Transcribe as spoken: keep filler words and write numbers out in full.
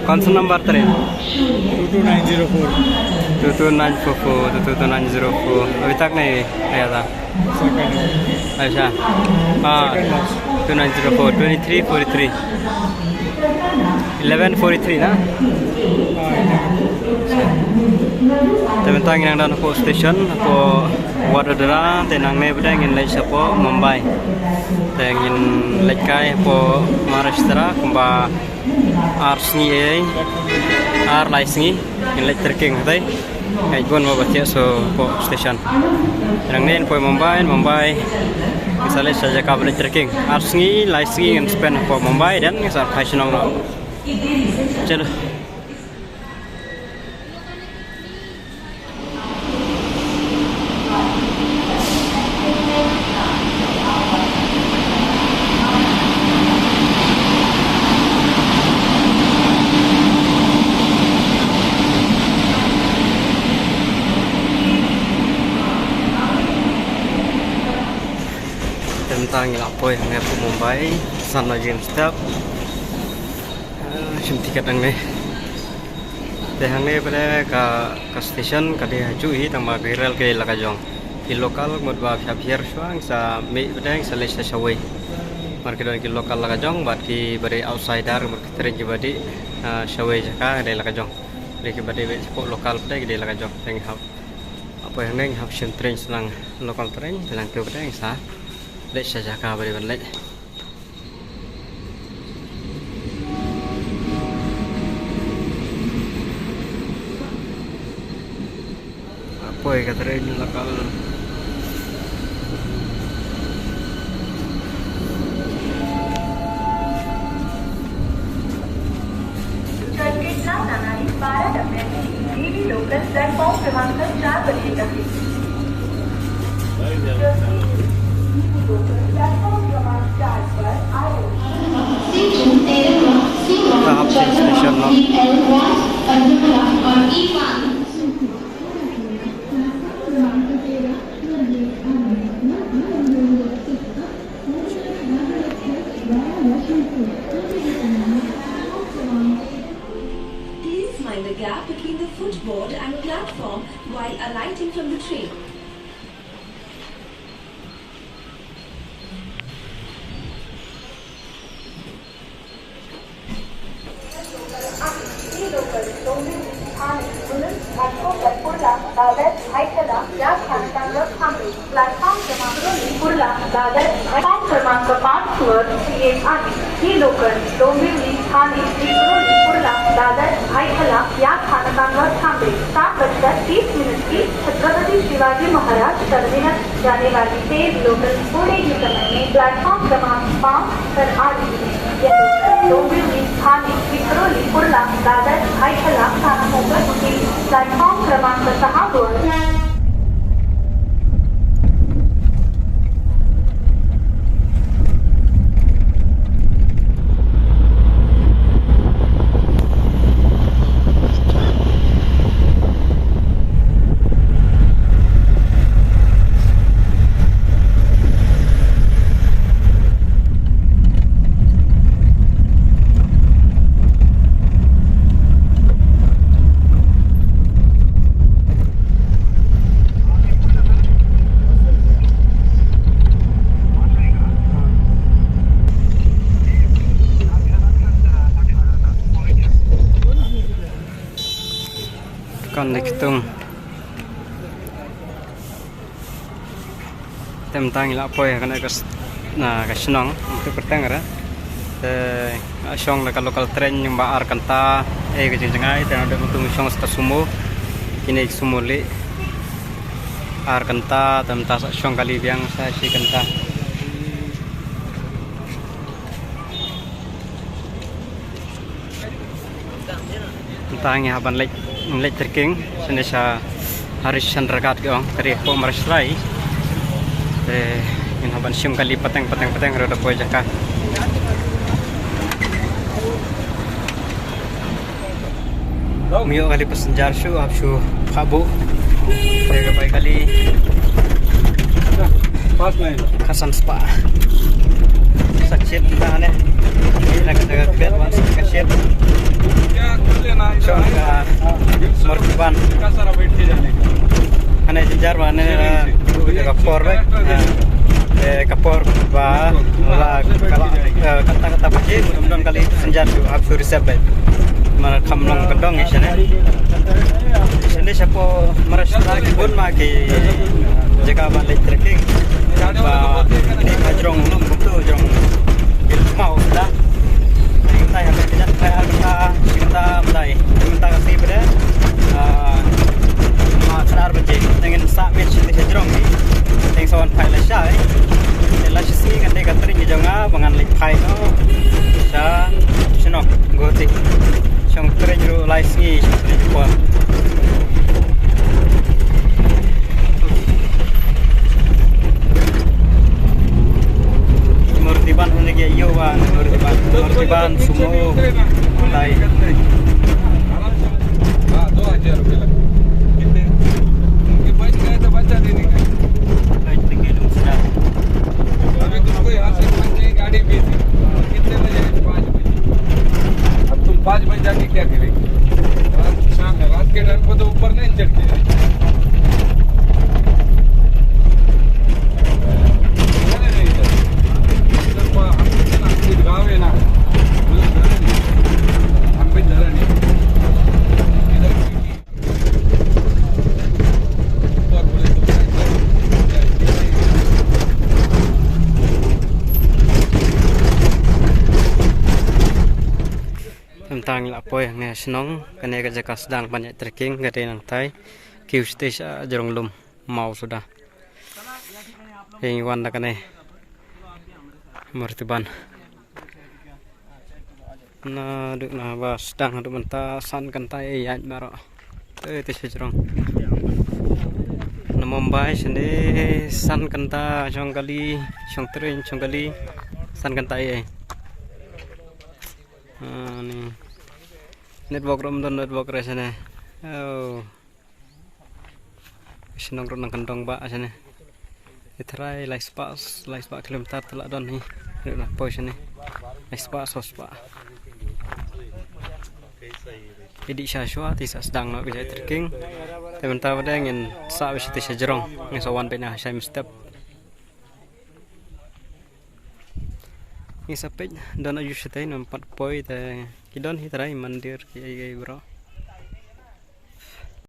कौन सा number train? Two two nine zero four. Two two nine four four, two two nine zero four. अभी तक नहीं आया था। सेकंड। अच्छा। हाँ। Second last. Two nine zero four, twenty three forty three. Eleven forty three ना? हाँ, eleven. Te mynta ngi dang don hapoh station hapoh Vadodara, te nangne pat ngin leit shapoh Mumbai. Te ngin leit kai hapoh Maharashtra kumba ar sngi ei, ar lai sngi ngin leit trekking, te ngin bun ba thiah sha hapoh station. Nangne ngin poi Mumbai, Mumbai ngin sa leit sha jaka ba leit trekking. Ar sngi lai sngi ngin spend hapoh Mumbai, then ngin sa phai shnong noh. Chalo. Te mynta ngi la poi hangne hapoh Mumbai, san baje mynstep. Ah, shim tiket hangne. Te hangne pat ka, ka station ka dei ha juh hi, tang ba ki rel ki la ka jong. Ki local mut ba phi ap hiar shuwa sa mih pat sa leit sha shawei. Namar ki don ki local la ka jong bad kiba dei outsider, mut ki train kiba dei, ah, shawei jaka dei la ka jong. Dei kiba dei beit shapoh local pat ki dei la ka jong. Te ngi hap, hap poi hangne, ngi hap shim train sha local train, te nangta pat sa leit sha jaka ba dei ban leit. Poi ka train local. Churchgate नानारी बारा डब्यांची Delhi local platform क्रमांक चार वर येत आहे. प्लॅटफॉर्म क्रमांक चार पर आरोही. Station तेरा, Station, Station, no? Please mind the gap between the footboard and platform while alighting from the train. Platform क्रमांक पाच वर येत आहे. ही लोकल डोंबिवली, ठाणे, विक्रोळी, कुर्ला, दादर, भाईखला या स्थानकांवर थांबेल. सात बजकर तीस मिनट की छत्रपति शिवाजी महाराज टर्मिनस जाने वाली तेज लोकल थोड़े ही समय में प्लेटफॉर्म क्रमांक पाँच पर आ रही है। यह लोकल डोंबिवली, ठाणे, विक्रोळी, कुर्ला, दादर, भाईखला स्थानकों पर रुकेगी। प्लेटफॉर्म क्रमांक सहा वर Kan dei ktung. Te mynta ngi la poi ha kane ka s-, na ka shnong, ngi tu kyrteng re. Te nga shong da ka local train, ngi ba ar kynta, eh, ka jingjngai, te nga dei ngi tu ngi shong sa ka sumo. Kine ki sumo lih. Ar kynta, te mynta sa shong kali biang sa shi kynta. Mynta ngi hap ban leit, leit trekking shane sha Harishchandra Ghat ki ong, ka dei hapoh Maharashtra. Te ngin hap ban shim kali pateng pateng pateng ruh da poi jaka. Mih ïoh kali passenger shuh, hap shu phah buh. Te ka bai kali. Pass line. Khatsan spah. Sa chiat ta ne. Ïa ka jaka ka bed wan sa Hane jynjar ba ne, eh, ka por ba, eh, eh, ka por ba, ba, ka la, eh, kata, kata baje, mudah-mudahan kali jynjar tu, ap suri sep ba. Mar kham long ka dong ïa shane. Shane shapoh Maharashtra ki bun ma ki jaka ban leit trekking. Ba, ni ka jrong lum kumtu jrong. Ilmau da. Kita yang kita, kita, kita, kita, kita, kita, kita, kita, ah, ma khadar baje, te ngin sa miet sha jrong ni. Teng sa wan phai lashai. Te lashai sngi ngan dei ka tring jong nga, ba ngan leit phai no. Sha, sha no, Guwahati. Shong tring ruh lai sngi, shong tring por. Murti ban hynrei ïa ïoh ban, murti ban, murti ban, sumo, lai. हाँ, दो हज़ार रुपये लगे। कितने? उनके बच गए तो बचा देने का। अभी तुमको यहाँ से पहुँच गई गाड़ी भी थी। कितने बजे? पाँच बजे। अब तुम पाँच बजे जाके क्या करेंगे? रात, शाम में, रात के टाइम को तो ऊपर नहीं चढ़ते। Mynta ngi la poi hangne shnong, kane ka jaka sdang ban ïaid trekking, ka dei nangtai, kiew sha jrong lum, Mawsuda. Ïa ngi wan da kane. Murti ban. Naduh naba sdang haduh mynta san kynta ïaid baroh. Te te sha jrong. Na Mumbai shane san kynta shong kali, shong tren, shong kali. San kynta ïaid. Ah, ni. Network ruh ym don network re shane. Oh. Shnong ruh nang kyndong ba shane. Ïa trai lai spah, lai spah kilometer te la don hi. Ruh la poi shane. Lai spah, saw spah. Ïa dih sha shuwa te sa sdang noh ka jait trekking. Te mynta ba dang ngin sa ba sha te sha jrong. Ngin sa wan beit na shai mynstep. Ngi sa peit don aju shatei, nang pat poi te ki don hi trai mandir ki ei ei bro.